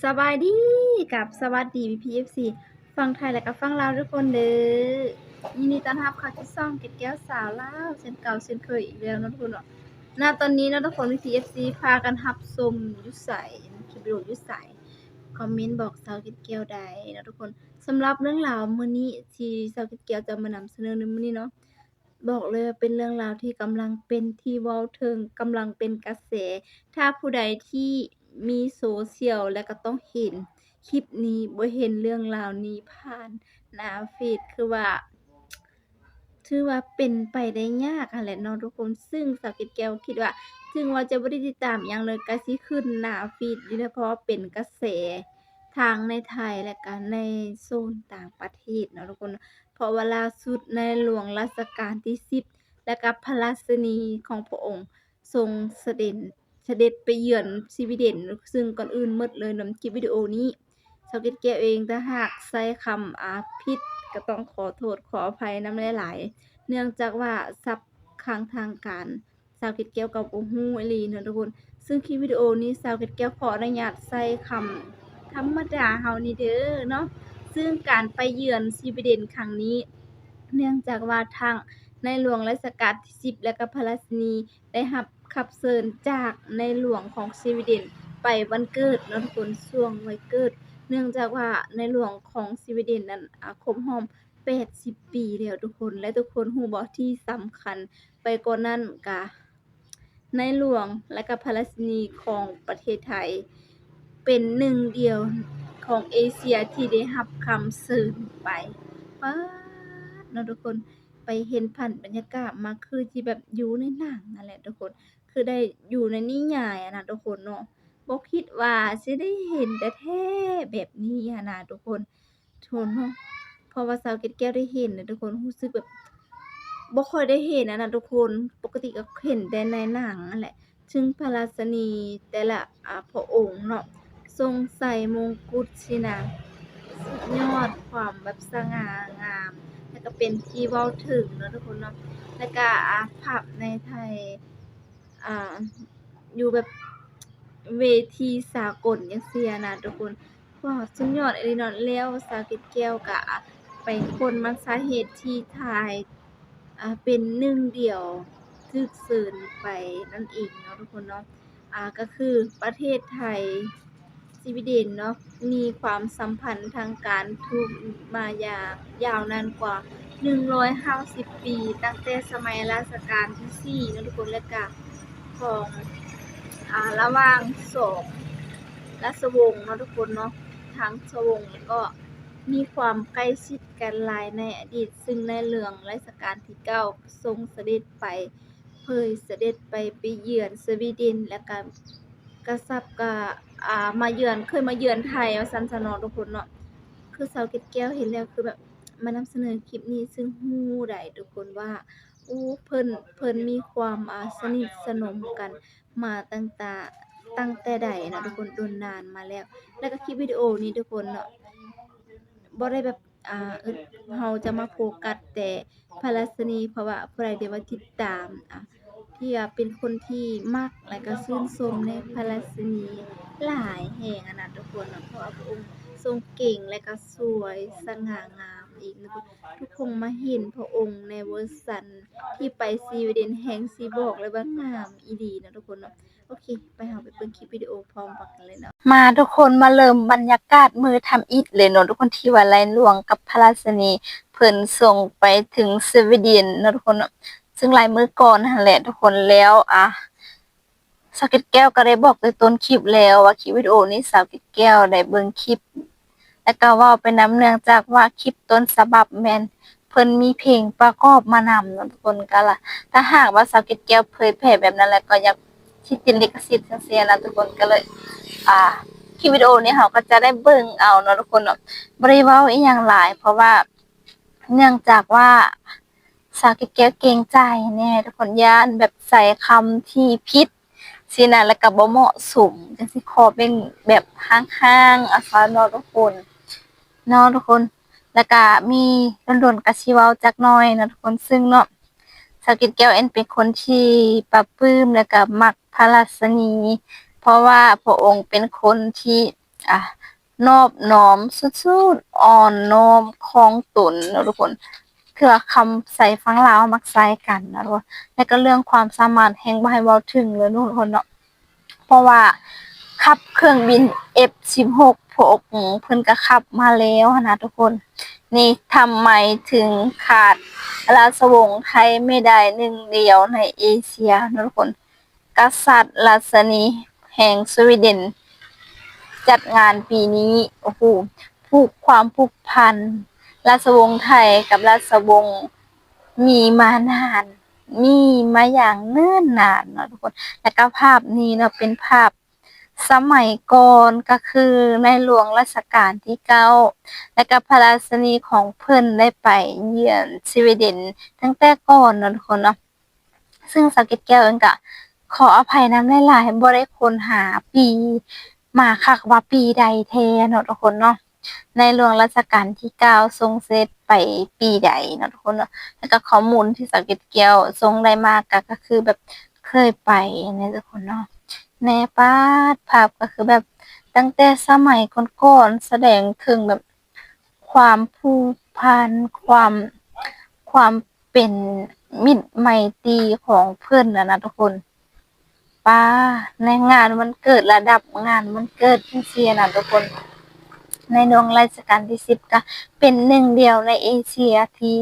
ສະບາຍດີກັບສະຫວັດດີພີ່ໆ ເອັຟຊີ ຝັ່ງໄທ ແລະກະຝັ່ງລາວທຸກຄົນເດີ. ຍິນດີຕ້ອນຮັບເຂົ້າສູ່ຊ່ອງເກັດແກ້ວສາວລາວ ເຊັ່ນເກົ່າເຊັ່ນເຄີຍອີກແລ້ວເນາະທຸກຄົນເນາະ. ນະຕອນນີ້ເນາະທຸກຄົນ ພີ່ໆ ເອັຟຊີ ພາກັນຮັບຊົມຢູ່ໃສ? ຄລິບວິດີໂອຢູ່ໃສ? ຄອມເມັນບອກສາວເກັດແກ້ວໄດ້ເນາະທຸກຄົນ. ສຳລັບເລື່ອງລາວມື້ນີ້ທີ່ສາວເກັດແກ້ວຈະມານຳສະເໜີໃນມື້ນີ້ເນາະ ບອກເລີຍວ່າເປັນເລື່ອງລາວທີ່ກຳລັງເປັນທີ່ເວົ້າເຖິງ, ກຳລັງເປັນກະແສ. ຖ້າຜູ້ໃດທີ່ມີໂຊຊຽວແລ້ວກໍຕ້ອງເຫັນຄລິບນີ້, ບໍ່ເຫັນເລື່ອງລາວນີ້ຜ່ານໜ້າເຟດ ຄືວ່າ ຖືວ່າເປັນໄປໄດ້ຍາກຫັ້ນແຫຼະເນາະທຸກຄົນ. ຊຶ່ງສາວເກັດແກ້ວຄິດວ່າ ເຖິງວ່າຈະບໍ່ໄດ້ຕິດຕາມຫຍັງເລີຍ ກໍຊິຂຶ້ນໜ້າຟີດຢູ່ແຫຼະ ເພາະວ່າເປັນກະແສທັງໃນໄທ ແລະກະໃນໂຊນຕ່າງປະເທດເນາະທຸກຄົນ. ເພາະວ່າລ່າສຸດໃນຫຼວງລາຊະການທີສິບ ແລະກະພະລາຊິນີຂອງພະອົງ ຊົງສະເດັນ ສະເດັດໄປເຢືອນສະວີເດັນ. ຊຶ່ງກ່ອນອື່ນໝົດເລີຍນຳຄລິບວິດີໂອນີ້ ສາວເກັດແກ້ວເອງ ຖ້າຫາກໃຊ້ຄຳ ອາ ຜິດ ກໍຕ້ອງຂໍໂທດຂໍອະໄພນຳຫຼາຍໆ ເນື່ອງຈາກວ່າສັບຂ້າງທາງການ ສາວເກັດແກ້ວກໍບໍ່ຮູ້ອີ່ຫຼີເນາະທຸກຄົນ. ຊຶ່ງຄລິບວິດີໂອນີ້ສາວເກັດແກ້ວຂໍອະນຸຍາດໃຊ້ຄຳທຳມະດາເຮົານີ້ເດີເນາະ. ຊຶ່ງການໄປເຢືອນສະວີເດັນຄັ້ງນີ້ ເນື່ອງຈາກວ່າທັງໃນຫຼວງລາຊະການທີສິບ ແລະກະພະລາຊິນີ ໄດ້ຮັບຂັບເຊີນຈາກໃນຫຼວງຂອງສະວີເດັນໄປວັນເກີດເນາະທຸກຄົນ, ຊ່ວງວັນເກີດ ເນື່ອງຈາກວ່າໃນຫຼວງຂອງສະວີເດັນນັ້ນ ອາ ຄົບຮອບແປດສິບປີແລ້ວທຸກຄົນ. ແລະທຸກຄົນຮູ້ບໍ່ ທີ່ສຳຄັນໄປກວ່ານັ້ນກະ ໃນຫຼວງ ແລະກະພະລາຊິນີຂອງປະເທດໄທ ເປັນໜຶ່ງດຽວຂອງເອເຊຍທີ່ໄດ້ຮັບຄຳເຊີນໄປ. ປາດເນາະທຸກຄົນ ໄປເຫັນພາບບັນຍາກາດມາ ຄືທີ່ແບບຢູ່ໃນໜັງຫັ້ນແຫຼະທຸກຄົນ, ຄືໄດ້ຢູ່ໃນນິຍາຍຫັ້ນນະທຸກຄົນເນາະ. ບໍ່ຄິດວ່າຊິໄດ້ເຫັນແທ້ໆແບບນີ້ຫັ້ນນະທຸກຄົນ ທຸກຄົນເນາະ. ເພາະວ່າສາວເກັດແກ້ວໄດ້ເຫັນນະທຸກຄົນ ຮູ້ສຶກແບບບໍ່ຄ່ອຍໄດ້ເຫັນຫັ້ນນະທຸກຄົນ, ປົກກະຕິກໍເຫັນແຕ່ໃນໜັງຫັ້ນແຫຼະ. ເຖິງພະລາຊິນີແຕ່ລະ ອາ ພະອົງເນາະ ຊົງໃສ່ມົງກຸດຊີ້ນະ ສຸດຍອດຄວາມແບບສະຫງ່າງາມ ແລ້ວກໍເປັນທີ່ເວົ້າເຖິງເນາະທຸກຄົນເນາະ. ແລ້ວກໍ ອາ ພາບໃນໄທ ອາ ຢູ່ແບບເວທີສາກົນຈັ່ງຊີ້ນະທຸກຄົນ ວ້າວ ສຸດຍອດອີ່ຫຼີເນາະ. ແລ້ວສາວເກັດແກ້ວກະໄປຄົ້ນມາສາເຫດທີ່ໄທ ອາ ເປັນໜຶ່ງດຽວຖືກເຊີນໄປນັ້ນເອງເນາະທຸກຄົນເນາະ. ອາ ກໍຄືປະເທດໄທ ສະວີເດັນເນາະ ມີຄວາມສຳພັນທາງການທູດມາຢ່າງຍາວນານກວ່າໜຶ່ງຮ້ອຍຫ້າສິບປີ ຕັ້ງແຕ່ສະໄໝລາຊະການທີສີ່ເນາະທຸກຄົນ ແລະກະຂອງ ອາ ລະຫວ່າງສອງລາຊະວົງເນາະທຸກຄົນເນາະ ທັງຊະວົງ ແລະກໍມີຄວາມໃກ້ຊິດກັນຫຼາຍໃນອະດີດ, ຊຶ່ງໃນຫຼວງລາຊະການທີເກົ້າ ຊົງສະເດັດໄປ ເຜີຍສະເດັດໄປ ໄປເຢືອນສະວີເດັນ ແລ້ວກະ ກະສັບກະ ອາ ມາເຢືອນ ເຄີຍມາເຢືອນໄທວ່າຊັ້ນຊະເນາະທຸກຄົນເນາະ. ຄືສາວເກັດແກ້ວເຫັນແລ້ວ ຄືແບບມານຳສະເໜີຄລິບນີ້ ຊຶ່ງຮູ້ໄດ້ທຸກຄົນວ່າ ໂອ້ ເພິ່ນ ເພິ່ນມີຄວາມ ອາ ສະໜິດສະໜົມກັນມາຕັ້ງແຕ່ ຕັ້ງແຕ່ໃດເນາະທຸກຄົນ ດົນນານມາແລ້ວ. ແລ້ວກໍຄລິບວິດີໂອນີ້ທຸກຄົນເນາະ ບໍ່ໄດ້ແບບ ອາ ເຮົາຈະມາໂຟກັສແຕ່ພະລາຊິນີ ເພາະວ່າຜູ້ໃດທີ່ວ່າຕິດຕາມ ອາ ທີ່ວ່າເປັນຄົນທີ່ມັກ ແລະກໍຊື່ນຊົມໃນພະລາຊິນີຫຼາຍແຮງຫັ້ນນະທຸກຄົນເນາະ ເພາະວ່າພະອົງຊົງເກັ່ງ ແລະກໍສວຍສະຫງ່າງາມອີກເນາະ. ທຸກຄົນມາເຫັນພະອົງໃນເວີຊັນທີ່ໄປສະວີເດັນ ແຮ່ງຊິບອກເລີຍວ່າງາມອີ່ຫຼີເນາະທຸກຄົນເນາະ. ໂອເຄ ໄປ ເຮົາໄປເບິ່ງຄລິບວິດີໂອພ້ອມກັນເລີຍເນາະ. ມາທຸກຄົນ ມາເລີ່ມບັນຍາກາດມື້ທຳອິດເລີຍເນາະທຸກຄົນ ທີ່ວ່າໃນຫຼວງກັບພະລາຊິນີເພິ່ນສົ່ງໄປເຖິງສະວີເດັນເນາະທຸກຄົນເນາະ ຊຶ່ງຫຼາຍມື້ກ່ອນຫັ້ນແຫຼະທຸກຄົນ. ແລ້ວ ອາ ສາວເກັດແກ້ວກໍໄດ້ບອກແຕ່ຕົ້ນຄລິບແລ້ວວ່າ ຄລິບວິດີໂອນີ້ສາວເກັດແກ້ວໄດ້ເບິ່ງຄລິບ ແລ້ວກໍເວົ້າໄປນຳ ເນື່ອງຈາກວ່າຄລິບຕົ້ນສະບັບແມ່ນເພິ່ນມີເພງປະກອບມານຳເນາະທຸກຄົນ. ກໍລະ ຖ້າຫາກວ່າສາວເກັດແກ້ວເຜີຍແຜ່ແບບນັ້ນແລ້ວ ກໍຢາກສິດຕິດລິຂະສິດຈັ່ງຊີ້ນະທຸກຄົນ. ກໍເລີຍ ອາ ຄລິບວິດີໂອນີ້ເຮົາກໍຈະໄດ້ເບິ່ງເອົາເນາະທຸກຄົນເນາະ. ບໍ່ໄດ້ເວົ້າອີ່ຫຍັງຫຼາຍ ເພາະວ່າເນື່ອງຈາກວ່າ ສາວເກັດແກ້ວເກງໃຈແດ່ທຸກຄົນ ຢ້ານແບບໃຊ້ຄຳທີ່ຜິດຊີ້ນະ ແລ້ວກໍບໍ່ເໝາະສົມ ຈັ່ງຊີ້. ຂໍເບິ່ງແບບຫ່າງໆ ອາ ຊະເນາະທຸກຄົນ ເນາະທຸກຄົນ. ແລ້ວກໍມີດົນໆກໍຊິເວົ້າຈັກໜ້ອຍເນາະທຸກຄົນ. ຊຶ່ງເນາະ ສາວເກັດແກ້ວເອງເປັນຄົນທີ່ປະປຶ້ມ ແລ້ວກໍມັກພະລາຊິນີ ເພາະວ່າພະອົງເປັນຄົນທີ່ ອ່າ ນອບນ້ອມ ສຸດໆ ອ່ອນນ້ອມ ຄອງຕົນເນາະທຸກຄົນ. ເທື່ອຄຳໃຊ້ຝັ່ງລາວມັກໃຊ້ກັນເນາະທຸກຄົນ. ແລະກໍເລື່ອງຄວາມສາມາດແຮ່ງບໍ່ໃຫ້ເວົ້າເຖິງເລີຍເນາະທຸກຄົນເນາະ. ເພາະວ່າຂັບເຄື່ອງບິນ ເອັຟສິບຫົກ ພວກເພິ່ນກໍຂັບມາແລ້ວຫັ້ນນະທຸກຄົນ. ນີ້ ທຳໄມເຖິງຂາດລາຊະວົງໄທໄມ່ໄດ້ ໜຶ່ງດຽວໃນເອເຊຍເນາະທຸກຄົນ. ກະສັດລາຊະນີແຫ່ງສະວີເດັນຈັດງານປີນີ້ ໂອ້ໂຫ ຜູກຄວາມຜູກພັນລາຊະວົງໄທກັບລາຊະວົງມີມານານ ມີມາຢ່າງເນີນນານເນາະທຸກຄົນ. ແລະກະພາບນີ້ເນາະ ເປັນພາບສະໄໝກ່ອນ ກະຄືໃນຫຼວງລາຊະການທີເກົ້າ ແລະກະພະລາຊະນີຂອງເພິ່ນໄດ້ໄປຢ້ຽມສະວີເດັນຕັ້ງແຕ່ກ່ອນເນາະທຸກຄົນເນາະ. ຊຶ່ງສາວເກດແກ້ວເອງກະຂໍອະໄພນຳຫຼາຍໆ ບໍ່ໄດ້ຄົ້ນຫາປີມາຄັກວ່າປີໃດແທ້ເນາະທຸກຄົນເນາະ. ໃນຫຼວງລາຊະການທີເກົ້າຊົງເສດໄປປີໃດເນາະທຸກຄົນເນາະ. ແລ້ວກະຂໍ້ມູນທີ່ສາວເກດແກ້ວຊົງໄດ້ມາກະ ກະຄືແບບເຄີຍໄປນະທຸກຄົນເນາະ. ແນ່ປາດ ພາບກະຄືແບບຕັ້ງແຕ່ສະໄໝກ່ອນໆ ສະແດງເຖິງແບບ ຄວາມຜູກພັນ ຄວາມ ຄວາມເປັນມິດໄມຕີຂອງເພິ່ນຫັ້ນນະທຸກຄົນ. ປາ ໃນງານວັນເກີດ ລະດັບງານວັນເກີດຈັ່ງຊີ້ຫັ້ນນະທຸກຄົນ. ໃນຫຼວງລາຊະການທີສິບກະເປັນໜຶ່ງດຽວໃນເອເຊຍທີ່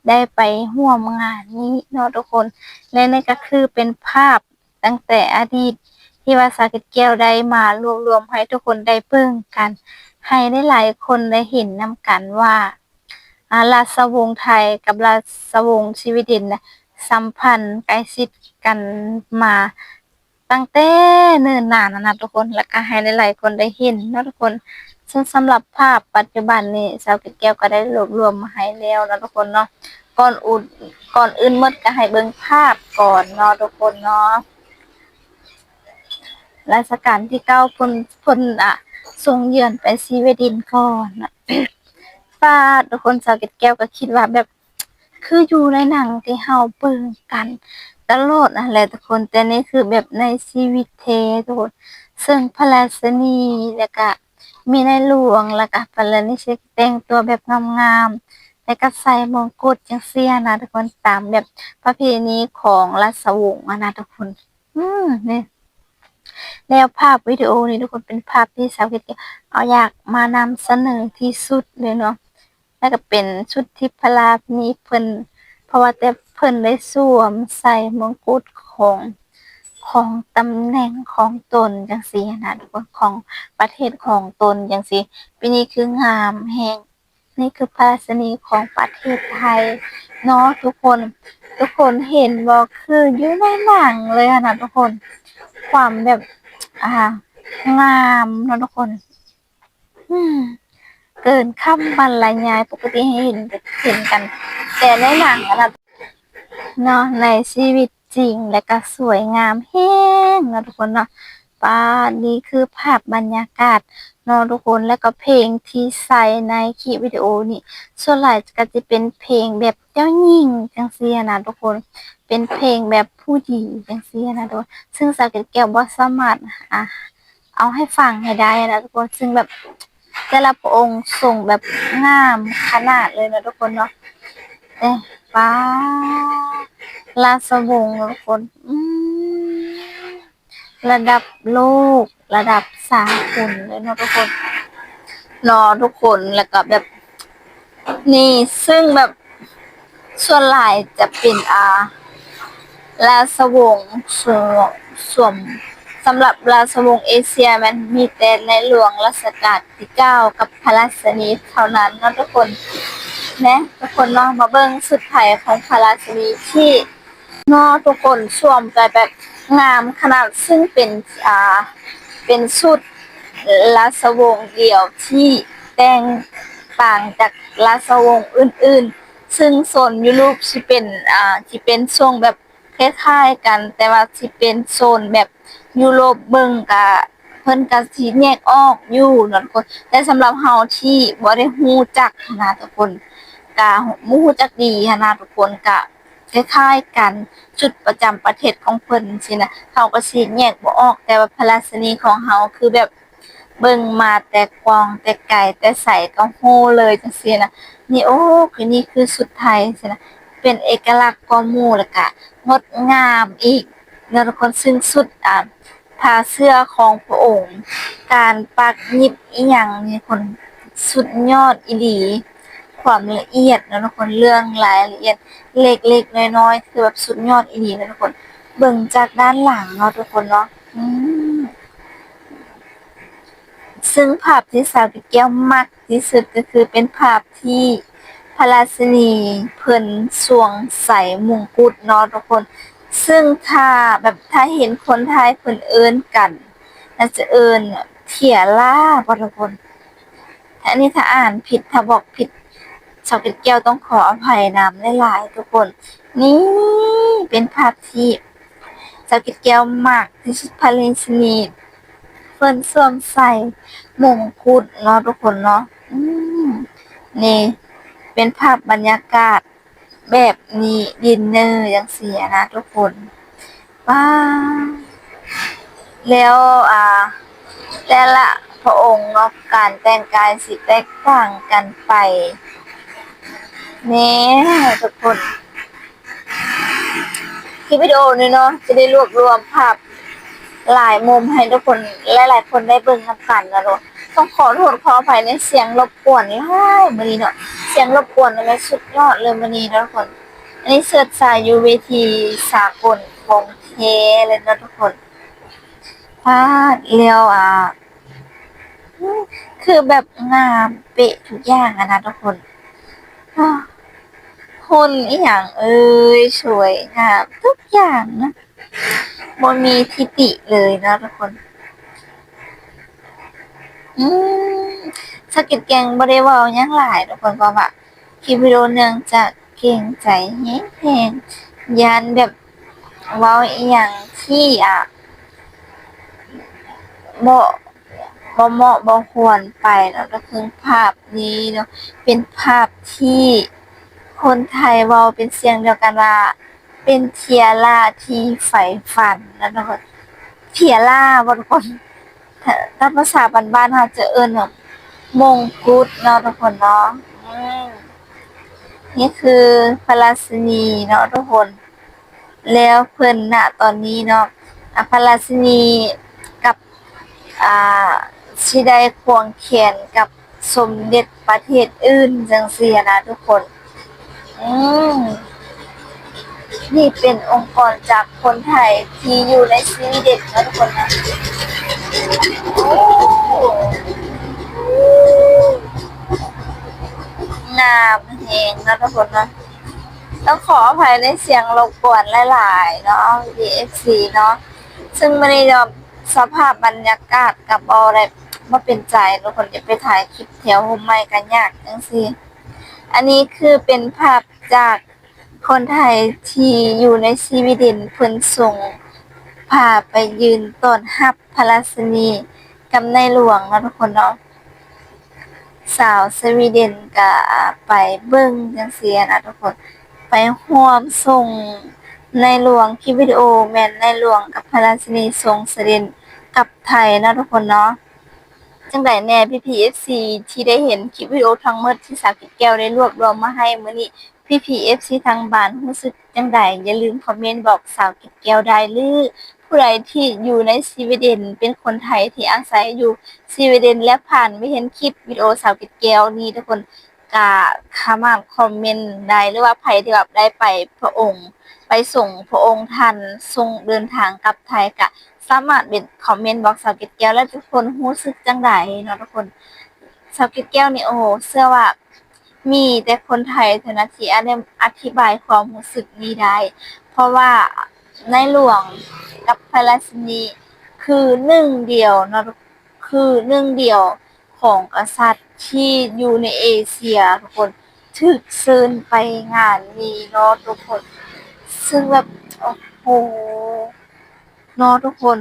ໄດ້ໄປຮ່ວມງານນີ້ເນາະທຸກຄົນ. ແລະນີ້ກະຄືເປັນພາບ ຕັ້ງແຕ່ອະດີດທີ່ວ່າສາວເກດແກ້ວໄດ້ມາລວບລວມໃຫ້ທຸກຄົນໄດ້ເບິ່ງກັນ ໃຫ້ຫຼາຍໆຄົນໄດ້ເຫັນນຳກັນວ່າ ອາ ລາຊະວົງໄທກັບລາຊະວົງສະວີເດັນນະ ສຳພັນໃກ້ຊິດກັນມາຕັ້ງແຕ່ເນີນນານຫັ້ນນະທຸກຄົນ. ແລ້ວກະໃຫ້ຫຼາຍໆຄົນໄດ້ເຫັນເນາະທຸກຄົນ. ເຊິ່ງສຳລັບພາບປັດຈຸບັນນີ້ ສາວເກດແກ້ວກໍໄດ້ລວບລວມມາໃຫ້ແລ້ວເນາະທຸກຄົນເນາະ. ກ່ອນອື່ນ ກ່ອນອື່ນໝົດກໍໃຫ້ເບິ່ງພາບກ່ອນເນາະທຸກຄົນເນາະ. ລາຊະການທີເກົ້າເພິ່ນ ເພິ່ນ ອາ ຊົງເຍືອນໄປສະວີເດັນກ່ອນ. ປາດ ທຸກຄົນ ສາວເກດແກ້ວກໍຄິດວ່າແບບ ຄືຢູ່ໃນໜັງທີ່ເຮົາເບິ່ງກັນຕະຫຼອດຫັ້ນແຫຼະທຸກຄົນ, ແຕ່ນີ້ຄືແບບໃນຊີວິດແທ້ທຸກຄົນ. ເຊິ່ງພະລາຊະນີ ແລ້ວກະມີໃນຫຼວງ ແລ້ວກະພະລາຊະນີຊິແຕ່ງຕົວແບບງາມໆ ແລ້ວກະໃສ່ມົງກຸດຈັ່ງຊີ້ຫັ້ນນະທຸກຄົນ, ຕາມແບບປະເພນີຂອງລາຊະວົງຫັ້ນນະທຸກຄົນ. ອືມ ນີ້ ແລ້ວພາບວິດີໂອນີ້ທຸກຄົນ ເປັນພາບທີ່ສາວເກດແກ້ວເອົາຢາກມານຳສະເໜີທີ່ສຸດເລີຍເນາະ. ແລ້ວກໍເປັນຊຸດທີ່ພະລາຊະນີເພິ່ນ ເພາະວ່າແຕ່ເພິ່ນໄດ້ສວມໃສ່ມົງກຸດຂອງ ຂອງຕຳແໜ່ງຂອງຕົນຈັ່ງຊີ້ຫັ້ນນະທຸກຄົນ, ຂອງປະເທດຂອງຕົນຈັ່ງຊີ້. ປີນີ້ຄືງາມແຮງ. ນີ້ຄືພະລາຊະນີຂອງປະເທດໄທເນາະທຸກຄົນ. ທຸກຄົນເຫັນບໍ່? ຄືຢູ່ໃນໜັງເລີຍຫັ້ນນະທຸກຄົນ. ຄວາມແບບ ອ່າ ງາມເນາະທຸກຄົນ. ອືມ ເກີນຄຳບັນລະຍາຍ. ປົກກະຕິເຮົາເຫັນ ເຫັນກັນແຕ່ໃນໜັງຫັ້ນນະເນາະ, ໃນຊີວິດຈິງ ແລະກະສວຍງາມແຮງເນາະທຸກຄົນເນາະ. ປາດ ນີ້ຄືພາບບັນຍາກາດເນາະທຸກຄົນ. ແລ້ວກໍເພງທີ່ໃສ່ໃນຄລິບວິດີໂອນີ້ ສ່ວນຫຼາຍກໍຈະເປັນເພງແບບເຈົ້າຍິງຈັ່ງຊີ້ນະທຸກຄົນ, ເປັນເພງແບບຜູ້ຍິງຈັ່ງຊີ້ນະທຸກຄົນ. ຊຶ່ງສາວແກ້ວບໍ່ສາມາດ ອ່າ ເອົາໃຫ້ຟັງໃຫ້ໄດ້ນະທຸກຄົນ, ຊຶ່ງແບບແຕ່ລະພະອົງຊົງແບບງາມຂະໜາດເລີຍນະທຸກຄົນເນາະ. ເອີ ປາ ລາຊະວົງນະທຸກຄົນ ອືມ ລະດັບໂລກ ລະດັບສາກົນເລີຍເນາະທຸກຄົນ ເນາະທຸກຄົນ. ແລ້ວກໍແບບ ນີ້ ຊຶ່ງແບບ ສ່ວນຫຼາຍຈະເປັນ ອ່າ ລາຊະວົງ ສວມ ສຳລັບລາຊະວົງເອເຊຍແມ່ນມີແຕ່ໃນຫຼວງລາຊະການທີເກົ້າກັບພະລາຊະນີເທົ່ານັ້ນເນາະທຸກຄົນ ແນະ ທຸກຄົນເນາະ. ມາເບິ່ງຊຸດໄທຂອງພະລາຊະນີທີ່ ເນາະທຸກຄົນ ສວມໃສ່ແບບງາມຂະໜາດ, ຊຶ່ງເປັນ ອ່າ ເປັນຊຸດລາຊະວົງດຽວທີ່ແຕກຕ່າງຈາກລາຊະວົງອື່ນໆ, ຊຶ່ງໂຊນຢູໂຣບຊິເປັນ ອ່າ ຊິເປັນຊົງແບບຄ້າຍໆກັນ, ແຕ່ວ່າຊິເປັນໂຊນແບບຢູໂຣບ ເບິ່ງກະ ເພິ່ນກະຊິແຍກອອກຢູ່ເນາະທຸກຄົນ. ແຕ່ສຳລັບເຮົາທີ່ບໍ່ໄດ້ຮູ້ຈັກນະທຸກຄົນ ກະບໍ່ຮູ້ຈັກດີຫັ້ນນະທຸກຄົນ, ກະ ຄ້າຍໆກັນ ຊຸດປະຈຳປະເທດຂອງເພິ່ນຊີ້ນະ, ເຮົາກໍຊິແຍກບໍ່ອອກ. ແຕ່ວ່າພະລາຊະນີຂອງເຮົາຄືແບບ ເບິ່ງມາແຕ່ກວ້າງແຕ່ໄກແຕ່ໃສກໍຮູ້ເລີຍ ຈັ່ງຊີ້ນະ. ນີ້ ໂອ້ ຄືນີ້ຄືຊຸດໄທ ຊີ້ນະ ເປັນເອກະລັກກວ່າໝູ່ ແລ້ວກະງົດງາມອີກເນາະທຸກຄົນ. ຊຶ່ງຊຸດ ອ່າ ຜ້າເສື້ອຂອງພະອົງ ການປັກຫຍິບອີ່ຫຍັງນີ້ ຄົນ ສຸດຍອດອີ່ຫຼີ. ຄວາມລະອຽດເນາະທຸກຄົນ ເລື່ອງລາຍລະອຽດເລັກໆນ້ອຍໆ ຄືແບບສຸດຍອດອີ່ຫຼີເນາະທຸກຄົນ. ເບິ່ງຈາກດ້ານຫຼັງເນາະທຸກຄົນເນາະ ອືມ ຊຶ່ງພາບທີ່ສາວເກັດແກ້ວມັກທີ່ສຸດກໍຄືເປັນພາບທີ່ພະລາຊິນີເພິ່ນສວມໃສ່ມົງກຸດເນາະທຸກຄົນ. ຊຶ່ງຖ້າແບບ ຖ້າເຫັນຄົນໄທເພິ່ນເອີ້ນກັນ ໜ້າຈະເອີ້ນເທຍລາບໍທຸກຄົນ. ອັນນີ້ຖ້າອ່ານຜິດ ຖ້າບອກຜິດ ສາວເກັດແກ້ວຕ້ອງຂໍອະໄພນຳຫຼາຍໆທຸກຄົນ. ນີ້ເປັນພາບທີ່ສາວເກັດແກ້ວມັກທີ່ສຸດ ພະລາຊິນີເພິ່ນສວມໃສ່ມົງກຸດເນາະທຸກຄົນເນາະ. ອືມ ນີ້ເປັນພາບບັນຍາກາດ ແບບນີ້ ດິນເນີຈັ່ງຊີ້ນະທຸກຄົນ. ວ້າ ແລ້ວ ອ່າ ແຕ່ລະພະອົງເນາະ ການແຕ່ງກາຍຊິແຕກຕ່າງກັນໄປແນ່ທຸກຄົນ. ຄລິບວິດີໂອນີ້ເນາະ ຈະໄດ້ລວບລວມພາບ ຫຼາຍມຸມໃຫ້ທຸກຄົນ ຫຼາຍໆຄົນໄດ້ເບິ່ງນຳກັນນະເນາະ. ຕ້ອງຂໍໂທດຂໍອະໄພໃນສຽງລົບກວນຫຼາຍມື້ນີ້ເນາະ ສຽງລົບກວນນີ້ແມ່ນສຸດຍອດເລີຍມື້ນີ້ເນາະທຸກຄົນ. ອັນນີ້ເສີດສາຍຢູ່ເວທີສາກົນຂອງແທ້ເລີຍເນາະທຸກຄົນ. ປາດ ແລ້ວ ອ່າ ຄືແບບງາມເປະທຸກຢ່າງຫັ້ນນະທຸກຄົນ. ຮຸ່ນອີ່ຫຍັງເອີຍ ສວຍງາມທຸກຢ່າງນະ. ບໍ່ມີທິຕິເລີຍເນາະທຸກຄົນ. ອືມ ສາວເກັດແກ້ວບໍ່ໄດ້ເວົ້າຫຍັງຫຼາຍທຸກຄົນ ເພາະວ່າຄລິບວິດີໂອເນື່ອງຈາກເກງໃຈແຮງໆ ຢ້ານແບບເວົ້າອີ່ຫຍັງທີ່ ອ່າ ບໍ່ ບໍ່ເໝາະບໍ່ຄວນໄປເນາະ. ກໍຄືພາບນີ້ເນາະ ເປັນພາບທີ່ຄົນໄທເວົ້າເປັນສຽງດຽວກັນວ່າ ເປັນເທຍລາທີ່ໃຝ່ຝັນນະທຸກຄົນ. ເທຍລາບໍທຸກຄົນ? ຕາມພາສາບ້ານໆ ເຮົາຈະເອີ້ນວ່າມົງກຸດເນາະທຸກຄົນເນາະ. ອືມ ນີ້ຄືພະລາຊິນີເນາະທຸກຄົນ. ແລ້ວເພິ່ນນະຕອນນີ້ເນາະ ອາ ພະລາຊິນີກັບ ອ່າ ຊິໄດ້ຄວງແຂນກັບສົມເດັດປະເທດອື່ນຈັ່ງຊີ້ຫັ້ນນະທຸກຄົນ. ອືມ ນີ້ເປັນອົງກອນຈາກຄົນໄທທີ່ຢູ່ໃນສະວີເດັນເນາະທຸກຄົນນະ. ໂອ້ ງາມແຮງເນາະທຸກຄົນເນາະ. ຕ້ອງຂໍອະໄພໃນສຽງລົບກວນຫຼາຍໆເນາະ ເອັຟຊີເນາະ. ຊຶ່ງມື້ນີ້ເນາະ ສະພາບບັນຍາກາດກໍບໍ່ໄດ້ ບໍ່ເປັນໃຈທຸກຄົນ ຈະໄປຖ່າຍຄລິບແຖວຮົ່ມໄມ້ກໍຍາກຈັ່ງຊີ້. ອັນນີ້ຄືເປັນພາບຈາກຄົນໄທທີ່ຢູ່ໃນສະວີເດັນ ເພິ່ນສົ່ງພາໄປຢືນຕ້ອນຮັບພະລາຊິນີກັບໃນຫຼວງເນາະທຸກຄົນເນາະ. ຊາວສະວີເດັນກະໄປເບິ່ງຈັ່ງຊີ້ນະທຸກຄົນ ໄປຮ່ວມສົ່ງໃນຫຼວງ. ຄລິບວິດີໂອແມ່ນໃນຫຼວງກັບພະລາຊິນີສົ່ງສະເດັນກັບໄທເນາະທຸກຄົນເນາະ. ຈັ່ງໃດແດ່ພີ່ໆ ເອັຟຊີ ທີ່ໄດ້ເຫັນຄລິບວິດີໂອທັງໝົດທີ່ສາວເກັດແກ້ວໄດ້ລວບລວມມາໃຫ້ມື້ນີ້? ພີ່ໆ ເອັຟຊີ ທາງບ້ານຮູ້ສຶກຈັ່ງໃດ? ຢ່າລືມຄອມເມັນບອກສາວເກັດແກ້ວໄດ້ ຫຼື ຜູ້ໃດທີ່ຢູ່ໃນສະວີເດັນ ເປັນຄົນໄທທີ່ອາໄສຢູ່ສະວີເດັນ ແລະ ຜ່ານມາເຫັນຄລິບວິດີໂອສາວເກັດແກ້ວນີ້ ທຸກຄົນກະສາມາດຄອມເມັນໄດ້ ຫຼືວ່າໃຜທີ່ແບບໄດ້ໄປພະອົງ ໄປສົ່ງພະອົງທ່ານ ສົ່ງເດີນທາງກັບໄທ ກະສາມາດເປັນຄອມເມັນບອກສາວເກັດແກ້ວ ແລະ ທຸກຄົນຮູ້ສຶກຈັ່ງໃດເນາະທຸກຄົນ. ສາວເກັດແກ້ວນີ້ ໂອ້ໂຫ ເຊື່ອວ່າ ມີແຕ່ຄົນໄທເທົ່ານັ້ນທີ່ອະ ອະທິບາຍຄວາມຮູ້ສຶກນີ້ໄດ້ ເພາະວ່າໃນຫຼວງກັບພະລາຊິນີຄືໜຶ່ງດຽວເນາະ ຄືໜຶ່ງດຽວຂອງກະສັດທີ່ຢູ່ໃນເອເຊຍ ທຸກຄົນ ຖືກເຊີນໄປງານນີ້ເນາະທຸກຄົນ. ຊຶ່ງແບບ ໂອ້ໂຫ ເນາະທຸກຄົນ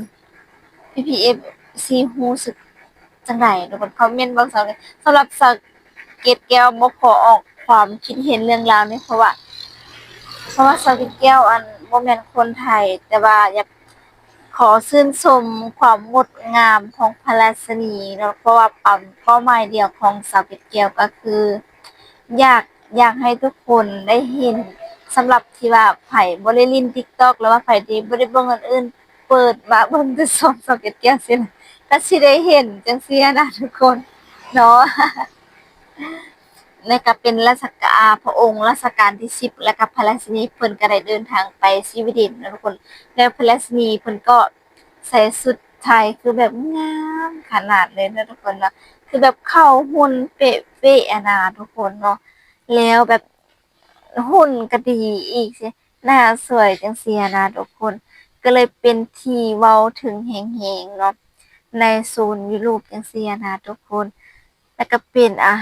ພີ່ໆ ເອັຟຊີ ຮູ້ສຶກຈັ່ງໃດ ທຸກຄົນຄອມເມັນບອກສາວ. ສຳລັບສາວເກັດແກ້ວບໍ່ຂໍອອກຄວາມຄິດເຫັນເລື່ອງລາວນີ້ ເພາະວ່າ ເພາະວ່າສາວເກັດແກ້ວ ອັນ ບໍ່ແມ່ນຄົນໄທ ແຕ່ວ່າຢາກ ຂໍຊື່ນຊົມຄວາມງົດງາມຂອງພະລາຊິນີເນາະ ເພາະວ່າເປົ້າໝາຍດຽວຂອງສາວເກັດແກ້ວກໍຄື ຢາກ ຢາກໃຫ້ທຸກຄົນໄດ້ເຫັນ ສຳລັບທີ່ວ່າໃຜບໍ່ໄດ້ຫຼິ້ນຕິກຕັອກ ຫຼືວ່າໃຜທີ່ບໍ່ໄດ້ເບິ່ງອັນອື່ນ ເປີດມາເບິ່ງແຕ່ຊ່ອງສາວເກັດແກ້ວຊີ້ນະ ກໍຊິໄດ້ເຫັນຈັ່ງຊີ້ນະທຸກຄົນເນາະ. ແລະກະເປັນລາຊະກາ ອາ ພະອົງລາຊະການທີສິບ ແລະກະພະລາຊິນີເພິ່ນກະໄດ້ເດີນທາງໄປສະວີເດັນເນາະທຸກຄົນ ແລ້ວພະລາຊິນີເພິ່ນກໍໃສ່ຊຸດໄທຄືແບບງາມຂະໜາດເລີຍເນາະທຸກຄົນເນາະ ຄືແບບເຂົ້າຫຸ່ນເປະເປະຫັ້ນນາທຸກຄົນເນາະ ແລ້ວແບບຫຸ່ນກະດີອີກ ໜ້າສວຍຈັ່ງຊີ້ຫັ້ນນາທຸກຄົນ ກໍເລີຍເປັນທີ່ເວົ້າເຖິງແຮງໆເນາະ ໃນໂຊນຢູໂຣບຈັ່ງຊີ້ຫັ້ນນາທຸກຄົນ ແລະກະເປັນ ອາ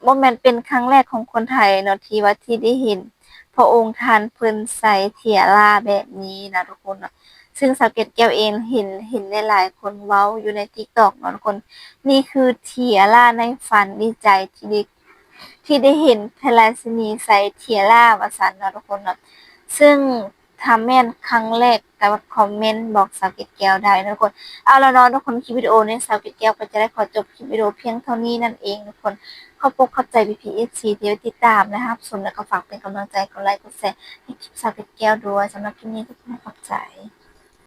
ບໍ່ແມ່ນເປັນຄັ້ງແລກຂອງຄົນໄທເນາະ ທີ່ວ່າ ທີ່ໄດ້ເຫັນພະອົງທ່ານເພິ່ນໃສ່ເທຍລາແບບນີ້ນະທຸກຄົນເນາະ ຊຶ່ງສາວເກັດແກ້ວເອງເຫັນ ເຫັນຫຼາຍໆຄົນເວົ້າຢູ່ໃນຕິກຕັອກເນາະທຸກຄົນ ນີ້ຄືເທຍລາໃນຝັນ ດີໃຈທີ່ໄດ້ ທີ່ໄດ້ເຫັນພະລາຊິນີໃສ່ເທຍລາວ່າຊັ້ນເນາະທຸກຄົນເນາະ ຊຶ່ງ ຖ້າແມ່ນຄັ້ງແລກກໍຄອມເມັນບອກສາວເກັດແກ້ວໄດ້ເນາະທຸກຄົນ. ເອົາລະເນາະທຸກຄົນ ຄລິບວິດີໂອນີ້ສາວເກັດແກ້ວກໍຈະໄດ້ຂໍຈົບຄລິບວິດີໂອພຽງເທົ່ານີ້ນັ້ນເອງທຸກຄົນ. ຂອບອົກຂອບໃຈພີ່ໆເອັຟຊີທີ່ໄດ້ຕິດຕາມ ແລະ ຮັບຊົມ ແລະ ກໍຝາກເປັນກຳລັງໃຈ ກົດໄລ ກົດແຊ ໃຫ້ຄລິບສາວເກັດແກ້ວດ້ວຍ. ສຳລັບຄລິບນີ້ກໍຂໍຂອບໃຈ.